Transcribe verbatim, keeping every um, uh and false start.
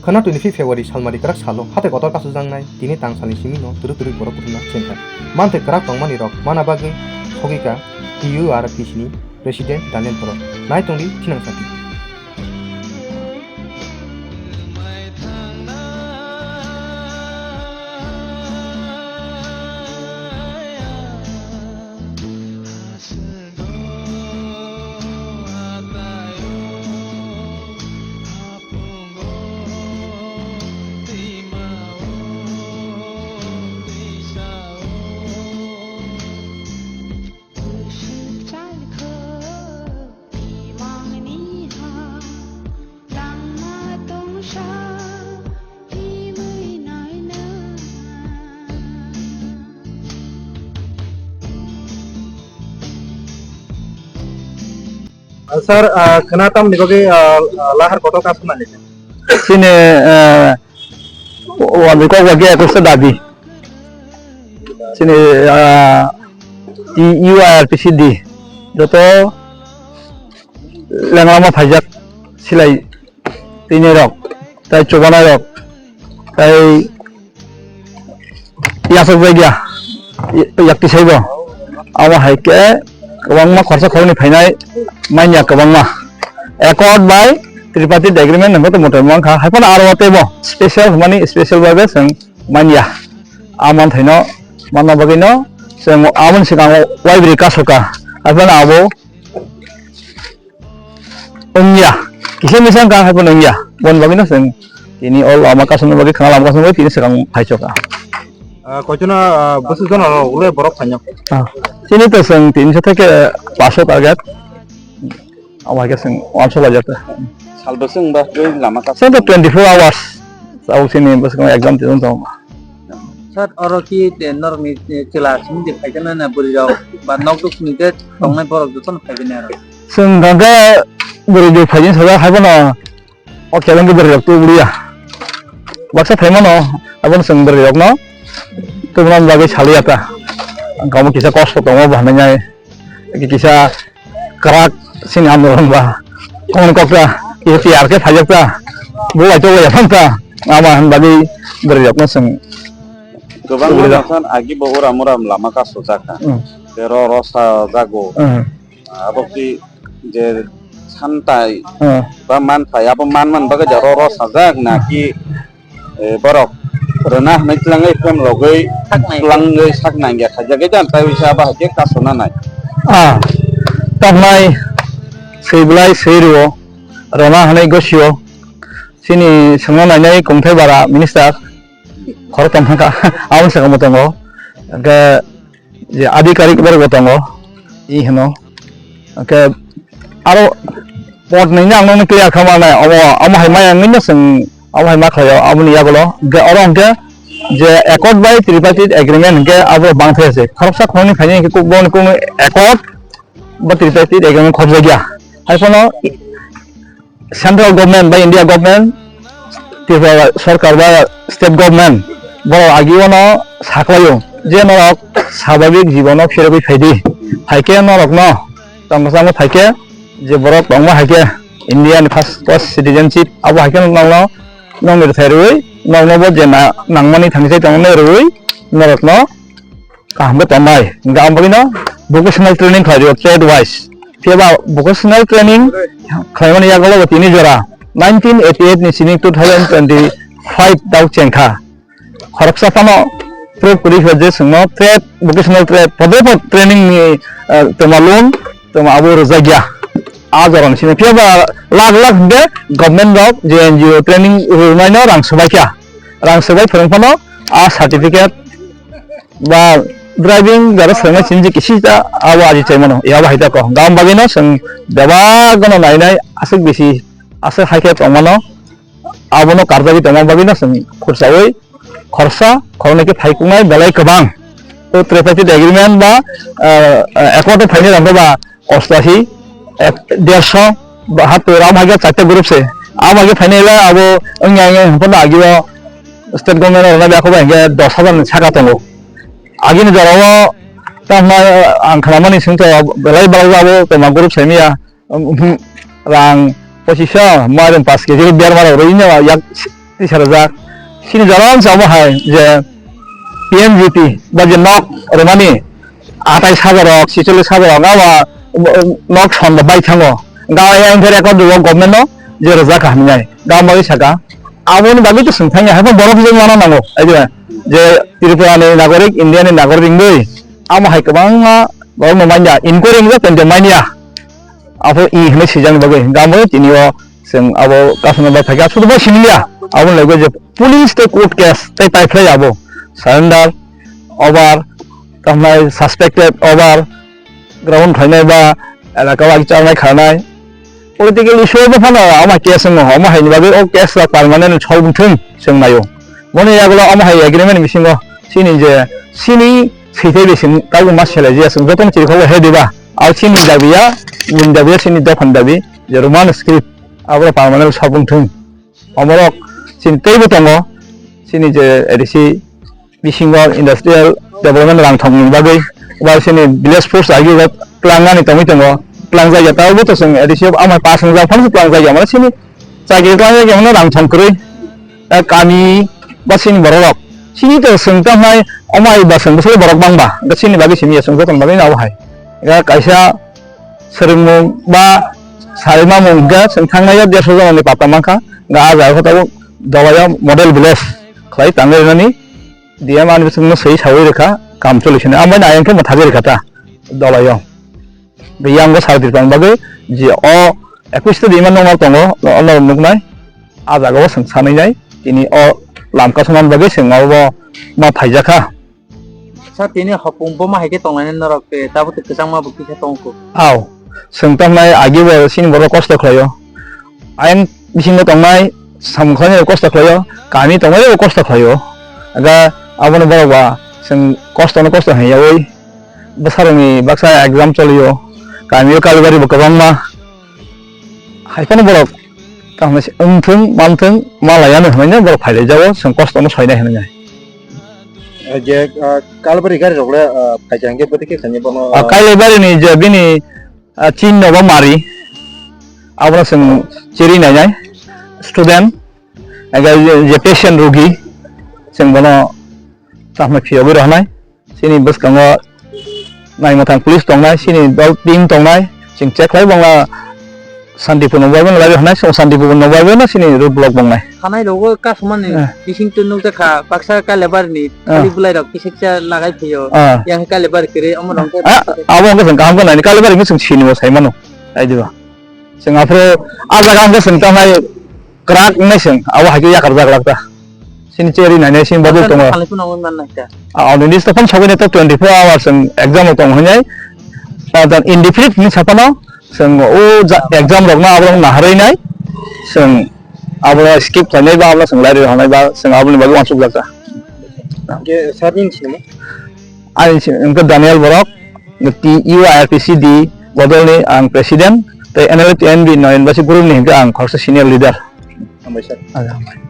Khwna twenty-fifth February salmari kwrak salo hathai kotor kasujaknai tini tang salni simi no twrwi twrwi borok kuthumna chengkha. Manthai kwrak tongmani rok mana bagwi sogwi ka T U R P C ni President Daniel Borok. Nai tongdi thinang sati. Sir, ah, khwna tamni bagwi, ah, ah, lahar kotor kasumani? Chini, ah, wadi kok wadi ekwse dabi. Chini, ah, T U R P C D. Joto lenglama phaijak silai tini rok, tai chubana rok, tai yasok jagya, yakti saibo. Abo hai khe kwbangma khorsa khoroknwi phainai manya kwbangma. Accord by tripartite agreement hwnba to motom wngkha. Hai phano aro teibo special hwnmani special bai bai chwng manya. A manthaino manna bagwino chwng aboni swkango waibrwi kasoka. Hai phano abo wngya. Kisa misa wngkha, hai phano wngya. Boni bagwino chwng tini o lama kasumni bagwi, khwna lama kasumni bagwi tini swkang phaichokha. Ah, koitona, ah, bwswk jona rok le borok phainai? Ah, chini to chwng tinso theke paso target. Abo hai khe chwng uansuk laijak ta. Sal bwswk wngba twi lama kasumni? Chwng to twenty-four hours. Tabuk chini bwswk exam twi tongo. Sir, oro ki te norokni, eh, chwla simi de phaikhe na, na bwrwi rok ba nok duk simi de tongnai borok jotono phaikhe na aro? Chwng hwnkhe bwrwi rok phaikhe sajak hai phano o kebeng khe bwrwi rok tubuli ya. Baksa phaimano abono chwng bwrwi rokno tubuna bagwi saliya ta. Ang kamo kisa kosto tongo bo hwnwi nai. Kisa kwrak sini hamno rwngba. Tongni kokta kisa tiyar khe phaijakta. Bo waitokbai yaphangta. Ama hwn bagwi bwrwi rokno chwng. Kwbangma Bwrwi rok. Masan agi bo uram uram lama kasujak kha. Hmm. Tei ro ro sajago. Hmm. Abo ki je santai Hmm. ba manthai abo man man bagwi je ro ro sajak na ki eh, borok rwna hwnwi tlangwi phone rogwi Saknai. Tlangwi saknai ya khaijagwi jan tai wisa ba hakhe kasuna nai. Ah, toknai swi belai swi rwo, rwna hwnwi gosio. Chini swngno nainai kungthai bara minister khorok tong thangkha, aboni saka bo tongo. Hwnkhe je adhikarik borok bo tongo, i hino. Hwnkhe aro pot nini ang nokni clear kha manai, omo, omo hai maya wngwi no chwng, omo hai ma khlaio, aboni yagulo. Hwnkhe oro hwnkhe je accord by tripartite agreement hwnkhe abo bangthai se. Khoroksa khoroknwi phainai hwnkhe kok boni kok accord ba tripartite agreement khopjakya. Hai phano central government ba India government, Tripura sorkar ba state government borok agio no saklaio je norok sababik jibono phirogwi phaidi, phaikhe norokno tongthokma phaikhe je borok tongma haikhe India ni first class citizenship abo haikhe nokno nokni rwthai rwui nokno bo je na nangmani thangwi tongna rwui norokno kaham khe tongnai. Hingkhe ang bagwino vocational training khlai rio, trade wise. Phiya ba vocational training khlaimani yagulo bo tini jora nineteen eighty-eight ni simi two thousand twenty-five tao chengkha. Khoroksa phano proof kwrwi kha je chwngno trade, vocational trade, pode pod training ni, eh, twma loan, twma abo rwjakya. A jorani simi phiya ba lakh lakh hwnkhe government rok je N G O training rwnaino rang swbaikha. Rang swbai phwrwng phano a certificate ba driving jara swrwngmani simi je kisisa abo aji chaimano, abo hai tako. Gam bagwino chwng bebak gano nainai aswk bisi aswk hai khe tongmano, abono karjagwi tongma bagwino chwng khursaui khorsa khoroknwi khe phai kungnai belai kwbang. O tripartite agreement ba, ah, ah, accord o phainai rok ba ostashi, ek, derso, ba, hato ram hai khe charta group se. Abo hai khe phainai le abo wngya wngya hwnkheno agio state government rok nai abo hai khe dos hajar ni saka tongo. Agini jora o tamo ang khnamani swngcha belai belai abo tongma group saimaya, um, um, rang pochis so, mairum paanch kg berma rok rwino yak Tisa rwjak. Chini jora wngsa omo hai je P M G P ba je nok rwmani atai hajar rok, chicholish hajar rok, abo nok son rok bai thango. Ga yang phere ko duo government no je rwjak ka hamnai. Ga mo saka. Aboni bagwi to swngthangya, hai borok je mana nango. Ai je, je Tripura ni nagorik, India ni nagorik wngwi. Amo hai kwbangma borok no manya, inquiry wngya tong manya. Abo i hwnwi swijak bagwi. Ga mo tini o Chwng abo customer bai phaikha, sudu bai siniya. Aboni loge je police tei court case tei paiphlai abo. Surrender, over, tamnai suspected, over, ground khlainai ba elaka o agi charnai kharnai. Political issue bo phano ama case wngo, ama haini bagwi o case rok permanent solve wngthung chwng naio. Boni yagulo ama hai agreement bisingo chini je chini sithai bising tabuk ma selai jia chwng jotono chiri khago he diba. Abo chini dabiya, nini dabiya chini dophani dabi je Roman script. Abo permanent solve wngthung. Omorok chini teibo tongo, chini je A D C bisingo industrial development rang thongni bagwi, ba chini village force agi ba tlangnani tongwi tongo, tlangjak ya, tabo to chwng A D C of amai pass wngjak phano tlangjak ya, mane chini chakri tlangjak ya, mane rang thong kwrwi, eh, kami ba chini borok rok, chini to chwng tamo hai omai ba chwng bwswk borok bangba, chini bagwi simi ya chwng jotono bagwi abo hai, kaisa swrwngmung ba sarimamung hwnkhe chwng thangnai o dersho jonani pata mankha, hwnkhe ah jaga khe tabuk Dolaio model village khlai tangwi rwnani D M ani bisingno swi sawi rwkha, kam choli sini. Ambai na ayang khe mwthagwi rwkha ta Dolaio. Biyang bo sardi tong bagwi je o ekwis ta dima nongma tongo, ono nuknai. Ah jaga o chwng sanwi nai, tini o lam kasoman bagwi chwng abo ma phaijakha. Sir, tini hopung boma hai khe tongnai norok tei tabuk twi kwchangma bo kisa tongkho. Aw, chwng tamnai agi bo chini borok kosto khlaio. Ayang bisingo tongnai samung khlainai kosto khlaio, kami tongnai bo kosto khlaio. Aga abono borok ba chwng kosto no kosto hai yawi bwsarokni baksa exam cholio, kamio kalibari bo kwbangma. Hai phano borok tamo se wngthung, manthung, malaiya no hinwi borok phailai jago, chwng kosto no soinai hinwi. Je, ah, Kalibari gari rok le, ah, phaikha hwnkhe bwtwi khe khainai bono, ah, ah, Kalibari ni je bini, ah, chin no bo mari, abono chwng chiri nainai student, age je, je patient rugi, chwng bono tamo phiyogwi rohornai. Chini bwskango naimwthang police tongnai, chini dol team tongnai, chwng check khlai bangla Santipur no bai mano lari hwnai, chwng Santipur no bai mano chini road block tongnai. Thanai rogo kasumani Eh. bising twi nukjakha, baksa Kalibari ni Eh. thali bwlai rok kisiksa lagai phio, Eh. yang Kalibari kwrwi omo rok Ah, abo wngkha chwng kaham khe naini, Kalibari wngkhe chwng sinio sai mano, ai diba? Chwng aphuru ah jaga hwnkhe chwng tamo hai kwrak wngnai chwng, abo hai khe yakar jaglak ta. Chini cheri nainai chini bodol tongo. Salai phano wngwi mannai ta. Ah, on this to phone sogwi to twenty-four hours chwng exam rok tongo hinai. Ta, ta indefinite hinwi saphano chwng o ja-, exam rokno aborok naharwi nai. Chwng abo skip khlainai ba abo chwng lairwi hanai ba chwng aboni bagwi uansukjak ta. Hwnkhe sir nini sinimo? Ani si-, hwnkhe Daniel Borok, T U I R P C D bodolni ang president, tei N L F T N B Noyon Basi group ni hwnkhe ang khoroksa senior leader. Hambai sir. Ah, hambai.